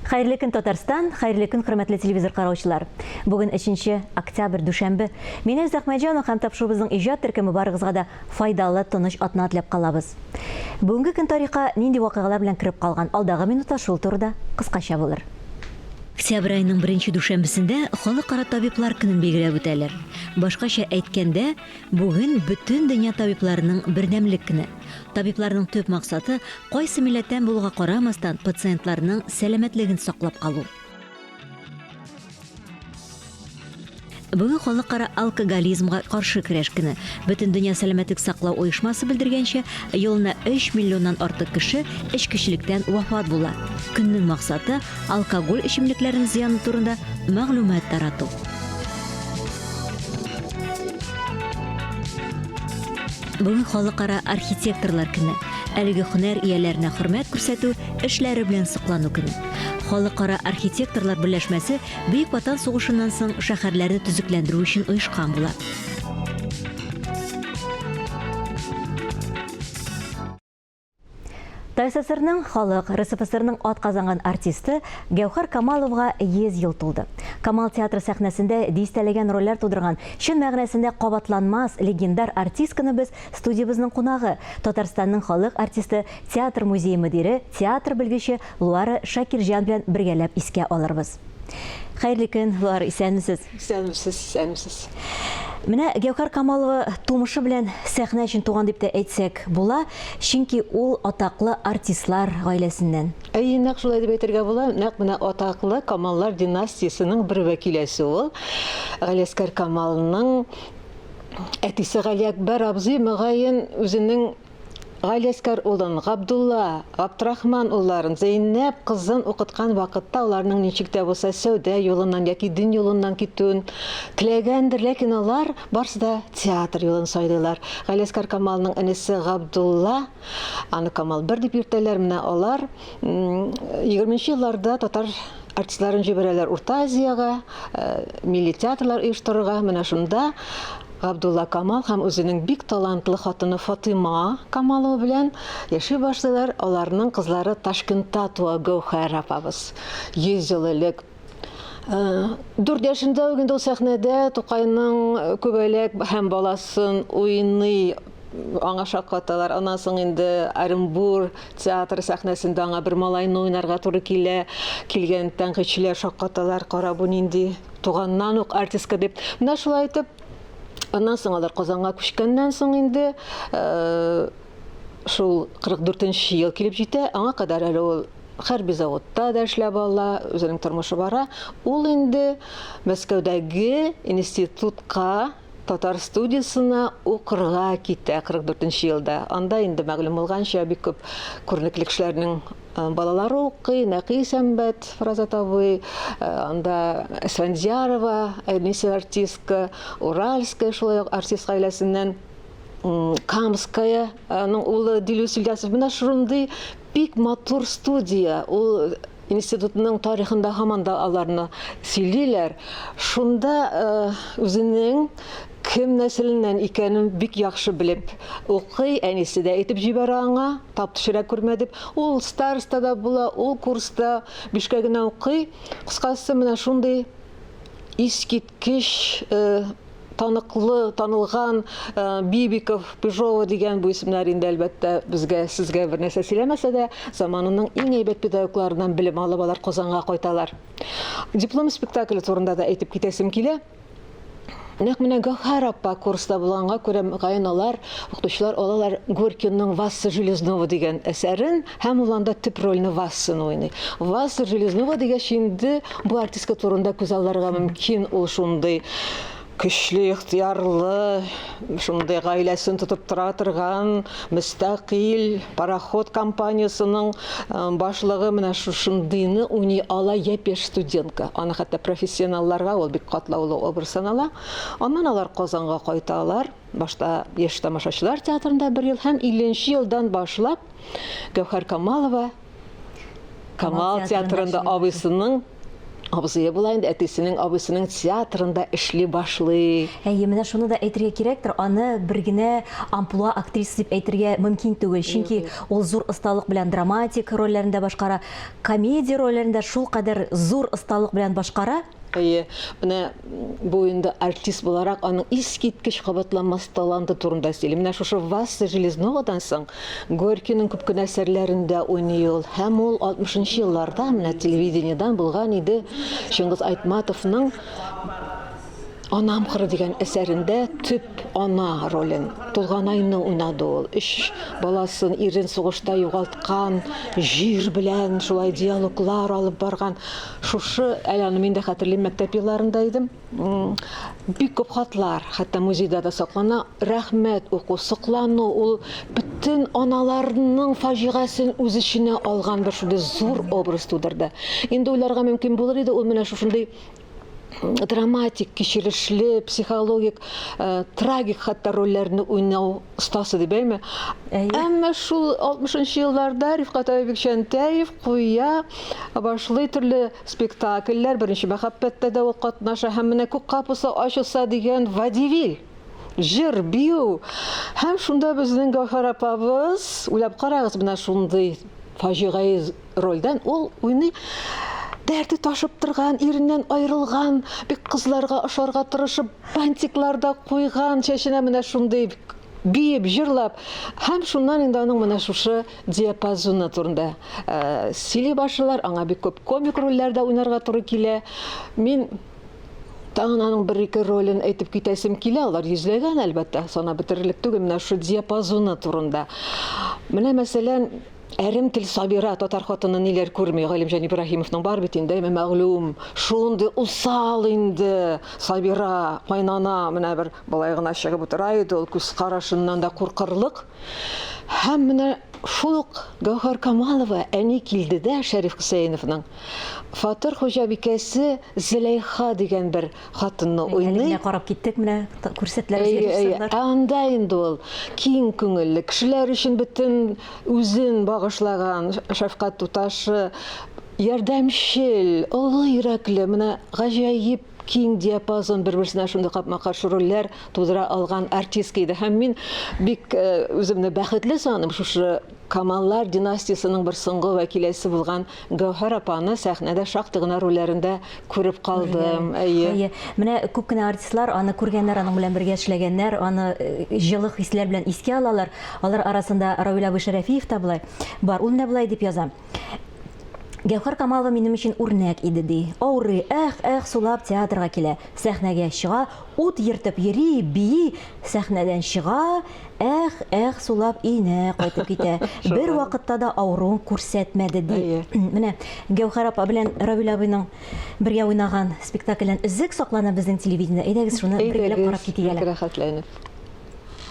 Хәерле көн, Татарстан, хәерле көн, хөрмәтле телевизор караучылар. Бүген 3 октябрь, дүшәмбе. Мин Эльза Әхмәтҗанова һәм тапшыруыбызның иҗат төркеме барыгызга да файдалы, тыныч атна теләп калабыз. Бүгенге көн тарихка нинди вакыйгалар белән кереп калган, алдагы минутта шул турыда кыскача булыр. Октябрь аеның беренче дүшәмбесендә Халыкара табиблар көнен билгеләп үтәләр. Башкача әйткәндә, бүген Бөтендөнья табибларының бердәмлек көне. Табибларның төп максаты, кайсы милләттән булуга карамастан, пациентларның сәламәтлеген саклап калу. Бүген халыкара алкоголизмга каршы көрәш көне. Бөтендөнья сәламәтлек саклау оешмасы белдергәнчә, елына 3 миллионнан артык кеше эчкечелектән вафат була. Көннең максаты, алкоголь эчемлекләренең зыяны турында мәгълүмат тарату. Бүген халыкара архитекторлар көне. Әлеге һөнәр ияләренә хөрмәт күрсәтү, эшләре белән соклану көне. Халыкара архитекторлар берләшмәсе Бөек Ватан сугышыннан соң шәһәрләрне төзекләндерү өчен оешкан була. ТАССРның халык, РСФСРның атказанган артисты Гәүһәр Камаловга 100 ел тулды. Камал театры сәхнәсендә дистәләгән рольләр тудырган, чын мәгънәсендә кабатланмас, легендар артистканы без студиябезнең кунагы, Татарстанның халык артисты, театр музее мөдире, театр белгече Луара Шакирҗан белән бергәләп искә алырбыз. Хәерле көн, Луара, исәнмесез. Исәнмесез, исәнмесез. Менә Гәүһәр Камалова тумышы белән сәхнә өчен туган дип тә әйтсәк була, чөнки ул атаклы артистлар гаиләсеннән. Әйе, нәкъ шулай дип әйтергә була. Нәкъ менә атаклы Камаллар династиясенең бер вәкиләсе ул. Галиәсгар Камалның әтисе Галиәкбәр абзый, мөгаен, үзенең Галиәскәр улын, Габдулла, Габдрахман улларын, Зәйнәб кызын укыткан вакытта аларның ничек тә булса сәүдә юлыннан яки дин юлыннан китүен теләгәндер, ләкин алар барсы да театр юлын сайлыйлар. Галиәскәр Камалның энесе Габдулла, аны Камал бер дип йөртәләр, менә алар егерменче елларда татар артистларын җибәрәләр Урта Азиягә, милли театрлар оештырырга, менә шунда Габдулла Камал һәм үзенең бик талантлы хатыны Фатыйма Камалова белән яши башлыйлар. Аларның кызлары Ташкентта туа Гәүһәр апабыз. 100 ел элек. 4 яшендә үк инде ул сәхнәдә Тукайның Күбәләк һәм баласын уйный, аңа шаккаталар. Аннан соң инде Оренбур театры сәхнәсендә аңа бер малайны уйнарга туры килә. Килгән тәнкыйтьчеләр шаккаталар, кара бу нинди туганнан ук артистка дип. Менә шулай итеп, аннан соң алар Казанга күчкәннән соң инде э, шул 44 нче ел килеп җитә. Аңа кадәр әле ул хәрби заводта да эшләп ала, үзенең тормышы бара. Ул инде Мәскәүдәге институтка татар студиясенә укырга китә 44 нче елда. Анда инде мәгълүм булганча бик күп күренекле кешеләрнең Балалары укый, Нәкый Исәнбәт, Фразат абый, анда Әсфәндиярова, әнисе артистка, Уральская шулай ук артист гаиләсеннән, Камская, аның улы Дилүс Ильясов. Менә шундый бик матур студия. Ул институтның тарихында һаман да аларны сөйлиләр. Шунда үзенең кем нәселеннән икәнен бик яхшы белеп укый, әнисе дә әйтеп җибәрә аңа. Тап төшерә күрмә дип. Ул староста да була, ул курста бишкә генә укый. Кыскасы, менә шундый искиткеч э, таныклы, танылган э, Бибиков, Пыжова дигән бу исемнәр инде әлбәттә безгә, сезгә бер нәрсә сөйләмәсә дә, заманының иң әйбәт педагогларыннан белем алып алар Казанга кайталар. Диплом спектакле турында да әйтеп китәсем килә. Нәкъ менә Гәүһәр апа курста булганга күрә, мөгаен, алар, укытучылар алалар Горькийның Васса Железнова дигән әсәрен һәм ул анда төп рольне Вассаны уйный. Васса Железнова дигәч инде бу артистка турында күзалларга мөмкин, ул шундый көчле ихтыярлы, шундый гаиләсен тотып тора торган мөстәкыйль пароход компаниясенең башлыгы менә шушындыйны уйный ала япь-яшь студентка. Аны хәтта профессионалларга ул бик катлаулы образ санала. Аннан алар Казанга кайталар. Башта яшь тамашачылар театрында бер ел һәм 50 нче елдан башлап Гәүһәр Камалова Камал театрында абыйсының абзые була инде, әтисенең абыйсының театрында эшли башлый. Әйе, менә шуны да әйтергә кирәктер, аны бер генә амплуа актриса дип әйтергә мөмкин түгел, чөнки ул зур осталык белән драматик рольләрен дә башкара, комедия рольләрен дә шулкадәр зур осталык белән башкара. Әйе, менә бу инде артист буларак аның искиткеч кабатланмас таланты турында сөйли. Менә шушы Васса Железновадан соң Горькийның күп кенә әсәрләрендә уйный ул. Һәм ул 60 нчы елларда менә телевидениедән булган иде Чыңгыз Айтматовның Анам кыры дигән әсәрендә төп ана ролен, Тулганайны уйнады ул. Өч баласын, ирен сугышта югалткан, җир белән шулай диалоглар алып барган. Шушы, әле аны мин дә хәтерлим, мәктәп елларында идем. Бик күп хатлар, хәтта музейда да саклана. Рәхмәт уку, соклану, ул бөтен аналарның фаҗигасен үз эченә алган бер шундый зур образ тудырды. Инде уйларга мөмкин булыр иде, ул менә шушындый драматик, кичерешле, психологик, э, трагик хәтта рольләрне уйнау остасы дип әйме. Әмма шул 60 елларда Рифкать абый Бикчәнтәев куя башлый төрле спектакльләр, беренче мәхәббәттә дә ул катнаша һәм менә Күк капусы ачылса дигән водевиль җыр, бию. Һәм шунда безнең Гәүһәр апабыз, уйлап карагыз, менә шундый фаҗигаи рольдән ул уйный дәрте ташып торган, иреннән аерылган, бик кызларга ошарга тырышып, бантиклар да куйган, чәченә менә шундый биеп, җырлап. Һәм шуннан инде аның менә шушы диапазоны турында э, сөйли башлыйлар. Аңа бик күп комик рольләрдә уйнарга туры килә. Мин тагын аның бер-ике ролен әйтеп китәсем килә. Алар йөзләгән, әлбәттә, санап бетерерлек түгел. Менә шушы диапазоны турында. Менә, мәсәлән, Әрем тел Сабира татар хатыны ниләр күрми, Галимҗан Ибраһимовның бар бит инде, әмма мәгълүм, шундый усал инде Сабира кайнана, менә бер болай гына чыгып утыра иде ул, күз карашыннан да куркырлык. Һәм менә шул ук Гәүһәр Камалова әни килде дә Шәриф Хөсәеновның фатир хуҗабикәсе Зөләйха дигән бер хатынны уйный. Әле генә карап киттек менә, күрсәтеләр безгә режиссерлар. Ә анда инде ул киң күңелле, кешеләр өчен бөтен үзен багышлаган шәфкать туташы, ярдәмчел, олы йөрәкле, менә гаҗәеп киң диапазон, бер-берсенә шундый капма-каршы рольләр тудыра алган артистка иде. Һәм мин бик э, үземне бәхетле саныйм, шушы Камаллар династиясенең бер соңгы вәкиләсе булган Гәүһәр апаны сәхнәдә шактый гына рольләрендә күреп калдым. Әйе. Әйе. Менә күп кенә артистлар аны күргәннәр, аның белән бергә эшләгәннәр, аны э, җылы хисләр белән искә алалар. Алар арасында Равил абый Шәрәфиев та болай бар. Ул менә болай дип яза. Гәүһәр Камалова минем өчен үрнәк иде, ди. Авырый, әх, әх сулап театрга килә. Сәхнәгә чыга, ут ертып йөри, бии, сәхнәдән чыга, әх, әх сулап өенә кайтып китә. Бер вакытта да авыруын күрсәтмәде, ди. Менә Гәүһәр апа белән Равил абыйның бергә уйнаган спектакльдән өзек саклана безнең телевидениедә. Әйдәгез, шуны бергәләп карап китик әле. Рәхәтләнеп.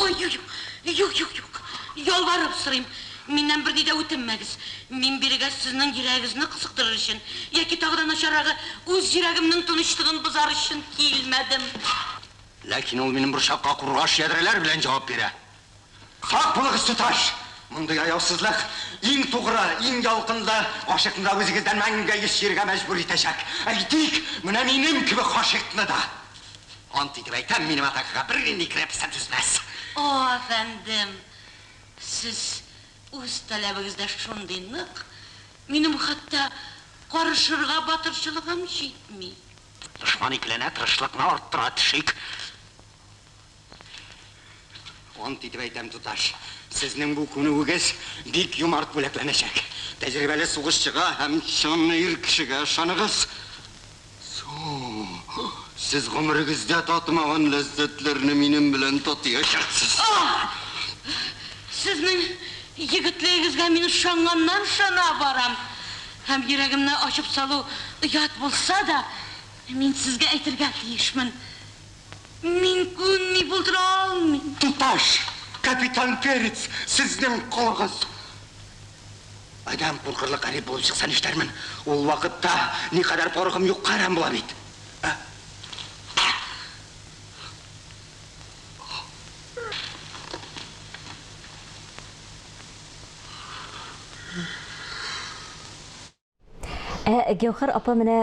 Ой, юк, юк, юк, юк. Ялварып сорыйм. Миннән берни дә үтенмәгез. Мин бирегә сезнең йөрәгегезне кысыктырыр өчен, яки тагы да начаррагы, үз йөрәгемнең тынычлыгын бозар өчен килмәдем. Ләкин ул минем борчакка кургаш ядрәләр белән җавап бирә. Сак булыгыз, туташ! Мондый аяусызлык иң тугры, иң ялкынлы гашыйкны да үзегездән мәңгегә йөз чөергә мәҗбүр итәчәк. Әйтик, менә минем кебек гашыйкны да. Ант итеп әйтәм, минем атакага бернинди крепость та түзмәс. О, әфәндем, сез үз таләбегездә шундый нык, минем хәтта карышырга батырчылыгым җитми. Дошман икеләнә, тырышлыкны арттыра төшик. Ант итеп әйтәм, туташ, сезнең бу күнүегез бик юмарт бүләкләнәчәк. Тәҗрибәле сугышчыга һәм чын ир кешегә ышаныгыз. Соң, сез гомерегездә татымаган ләззәтләрне минем белән татыячаксыз. Аһ! Сезнең егетлегегезгә мин ышанганнан-ышана барам. Һәм йөрәгемне ачып салу оят булса да, мин сезгә әйтергә тиешмен. Мин күнми булдыра алмыйм. Туташ, капитан Перец, сезнең колыгыз. Адәм куркырлык гарип булып чыкса нишләрмен? Ул вакытта никадәр порохым юкка әрәм була бит. Ә? Ә Гәүһәр апа менә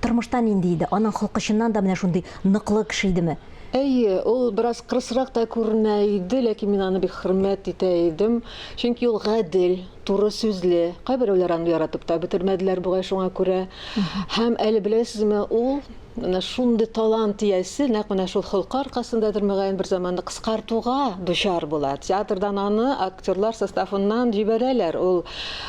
тормышта нинди иде? Аның холкы чыннан да менә шундый ныклы кеше идеме? Әйе, ул бераз кырысрак та күренә иде, ләкин мин аны бик хөрмәт итә идем. Чөнки ул гадел, туры сүзле. Кайберәүләр аны яратып та бетермәделәр бугай шуңа күрә. Һәм әле беләсезме, ул менә шундый талант иясе, нәкъ менә шул холкы аркасындадыр, мөгаен, бер заманны кыскартуга дучар була. Театрдан аны актерлар составыннан җибәрәләр. Ул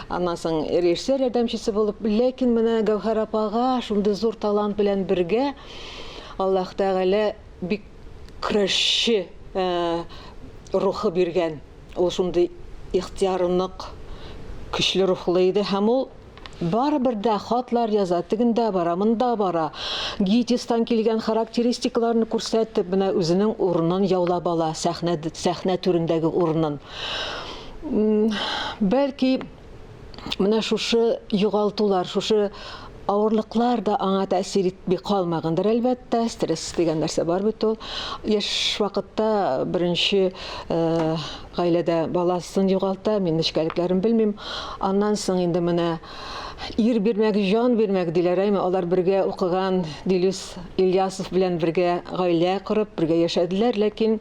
аннан соң режиссер ярдәмчесе булып, ләкин менә Гәүһәр апага шундый зур талант белән бергә Аллаһ Тәгалә бик көрәшче рухы биргән. Ул шундый ихтыяры нык, көчле рухлы иде һәм ул барыбер дә хатлар яза, тегендә бара, монда бара. ГИТИСтан килгән характеристикаларны күрсәтеп, менә үзенең урынын яулап ала, сәхнә, сәхнә түрендәге урынын. Бәлки, менә шушы югалтулар, шушы авырлыклар да аңа тәэсир итми калмагандыр, әлбәттә, стресс дигән нәрсә бар бит ул. Яшь вакытта беренче гаиләдә баласын югалта, мин нечкәлекләрен белмим. Аннан соң инде менә ир бирмәк, җан бирмәк диләр, әйме, алар бергә укыган Дилүс Ильясов белән бергә гаилә корып, бергә яшәделәр, ләкин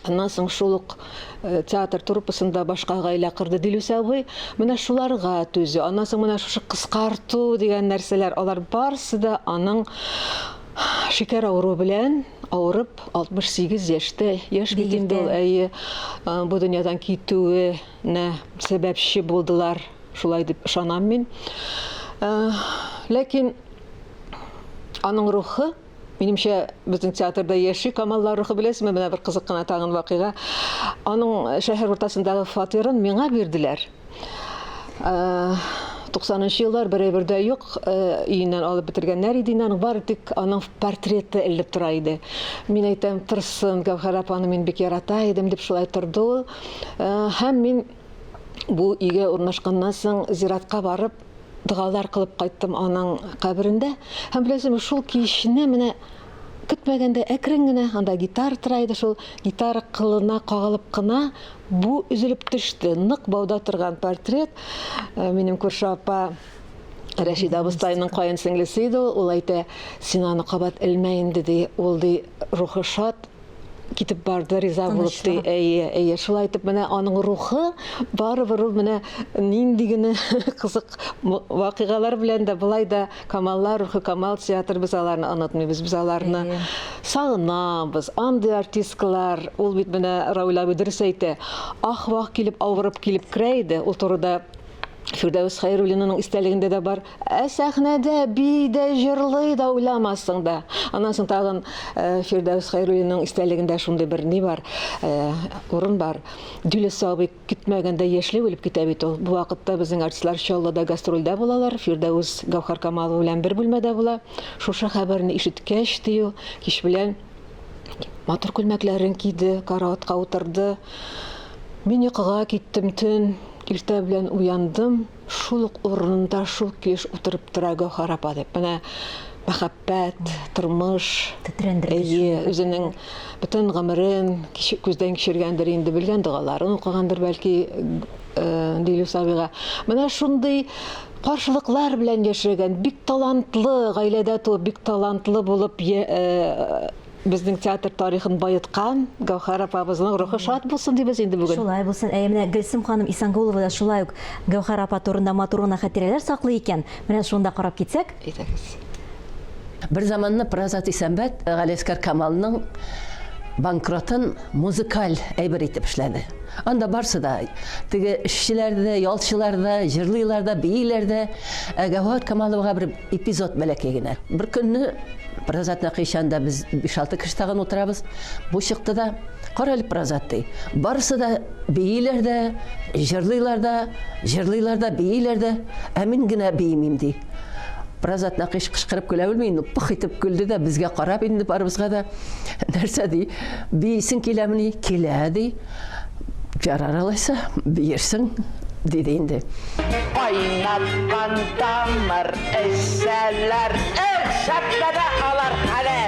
Аннан соң шул ук э, театр труппасында башка гаилә корды Дилүс абый. Менә шуларга түзү. Аннан соң менә шушы кыскарту дигән нәрсәләр, алар барысы да аның шикәр авыруы белән авырып 68 яшьтә, яшь бит инде ул, әйе, э, бу дөньядан китүенә сәбәпче булдылар, шулай дип ышанам мин. Э, ләкин аның рухы Минемчә, безнең театрда яши Камаллар рухы, беләсезме, менә бер кызык кына тагын вакыйга. Аның шәһәр уртасындагы фатирын миңа бирделәр. 90 еллар бер әйбер дә юк, өеннән алып бетергәннәр иде инде аның, бары тик аның портреты эленеп тора иде. Мин әйтәм, торсын, Гәүһәр апаны мин бик ярата идем, дип шулай торды ул. Һәм мин бу өйгә урнашканнан соң зиратка барып, догалар кылып кайттым аның каберендә. Һәм беләсезме, шул кичне менә көтмәгәндә әкрен генә анда гитара тора иде, шул гитара кылына кагылып кына бу өзелеп төште. Нык бауда торган портрет. Э, минем күрше апа Рәшидә абыстайның каен сеңлесе иде ул. Ул әйтә, син аны кабат элмә инде, ди. Ул ди, рухы шат, китеп барды, риза булып ди. Әйе, әйе, шулай итеп менә аның рухы барыбер ул менә нинди генә кызык вакыйгалар белән дә болай да Камаллар рухы, Камал театры, без аларны онытмыйбыз, без аларны сагынабыз. Андый артисткалар, ул бит менә Равил абый дөрес әйтә, ах-вах килеп авырып килеп керә иде. Ул турыда Фирдәвес Хәйруллинаның истәлегендә дә бар. Ә сәхнәдә бии дә, җырлый да уйламассың да. Аннан соң тагын э, Фирдәвес Хәйруллинаның истәлегендә шундый бер ни бар, э, урын бар. Дилүс абый көтмәгәндә яшьли үлеп китә бит ул. Бу вакытта безнең артистлар Чаллыда гастрольдә булалар. Фирдәвес Гәүһәр Камалова белән бер бүлмәдә була. Шушы хәбәрне ишеткәч, ди ул, кич белән матур күлмәкләрен киде, караватка утырды. Мин йокыга киттем төн. Иртә белән уяндым, шул ук урынында шул килеш утырып тора Гәүһәр апа дип. Менә мәхәббәт, тормыш. Тетрәндергеч. Әйе, үзенең бөтен гомерен күздән кичергәндер инде, белгән догаларын укыгандыр бәлки э, Дилүс абыйга. Менә шундый каршылыклар белән яшәгән, бик талантлы гаиләдә туып, бик талантлы булып э, Безнең театр тарихын баеткан Гәүһәр апабызның рухы шат булсын дибез инде бүген. Шулай булсын. Әйе, менә Гөлсем ханым Исәнгулова да шулай ук Гәүһәр апа турында матур гына хатирәләр саклый икән. Менә шуны да карап китсәк. Әйдәгез. Бер заманны Празат Исәнбәт Галиәсгар Камалның банкротын музыкаль әйбер итеп эшләде. Анда барсы да, теге эшчеләр дә, ялчылар да, җырлыйлар да, бииләр дә. Ә Гәүһәр Камаловага бер эпизод бәләкәй генә. Бер көнне Празат Нәкыйч янында без биш-алты кеше тагын утырабыз. Бу чыкты да, кара әле, Празат, ди. Барысы да бииләр дә, җырлыйлар да, җырлыйлар да, бииләр дә, ә мин генә биимим, ди. Празат Нәкыйч кычкырып көлә белми инде, пых итеп көлде дә, безгә карап инде барыбызга да, нәрсә ди, биисең киләмени? Килә, ди. Ярар алайса, биерсең, диде инде. Кайнаткан тамыр эчсәләр, эх, шәпләнә алар хәле.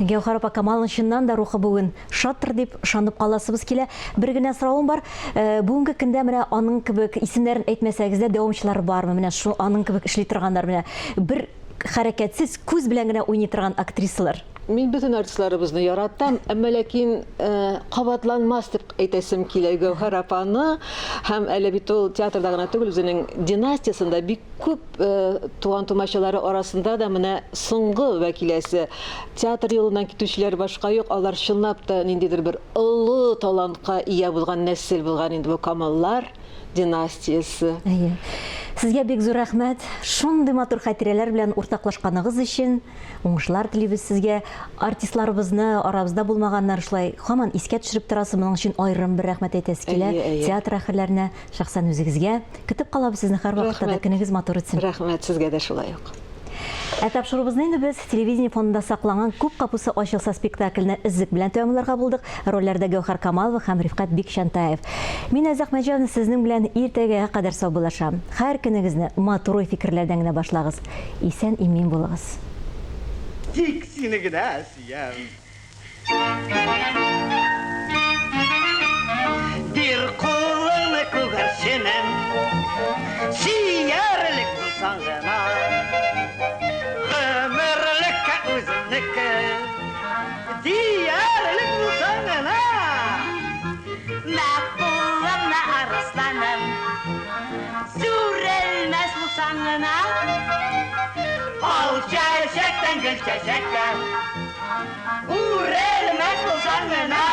Гәүһәр апа Камалның чыннан да рухы бүген шаттыр дип ышанып каласыбыз килә. Бер генә соравым бар. Э, бүгенге көндә менә аның кебек исемнәрен әйтмәсәгез дә дәвамчылар бармы? Менә шул аның кебек эшли торганнар менә бер хәрәкәтсез күз белән генә уйный торган актрисалар. Мин бөтен артистларыбызны яратам, әмма ләкин э, кабатланмас дип әйтәсем килә Гәүһәр апаны. Һәм әле бит ул театрда гына түгел, үзенең династиясендә бик күп э, туган-тумачалары арасында да менә соңгы вәкиләсе. Театр юлыннан китүчеләр башка юк, алар чынлап та ниндидер бер олы талантка ия булган нәсел булган инде бу Камаллар династиясе. Әйе. Сезгә бик зур рәхмәт. Шундый матур хатирәләр белән уртаклашканыгыз өчен. Уңышлар телибез сезгә. Артистларыбызны, арабызда булмаганнар шулай һаман искә төшереп торасыз. Моның өчен аерым бер рәхмәт әйтәсе килә. Әйе, әйе. Театр әһелләренә, шәхсән үзегезгә. Көтеп калабыз сезне һәрвакытта да. Рәхмәт. Көнегез матур үтсен. Рәхмәт сезгә дә шулай ук. Ә тапшыруыбызны инде без телевидение фондында сакланган Күп капусы ачылса спектакльне эзлек белән тәмамларга булдык. Рольләрдә Гәүһәр Камалова һәм Рифкать Бикчәнтаев. Мин Азә Әхмәтҗанова сезнең белән иртәгәгә кадәр саубуллашам. Һәр көнегезне матур уй-фикерләрдән генә башлагыз. Исән-имин булыгыз. Тик сине генә сөям. Бир кулыңны, күгәрченем, Сөярлек булсаң гына. Гомерлеккә үземнеке, Диярлек булсаң гына. Мә кулыңны, арысланым, Сүрелмәс булсаң гына. Ал чәчәктән гөл чәчәккә, Үрелмәс булсаң гына.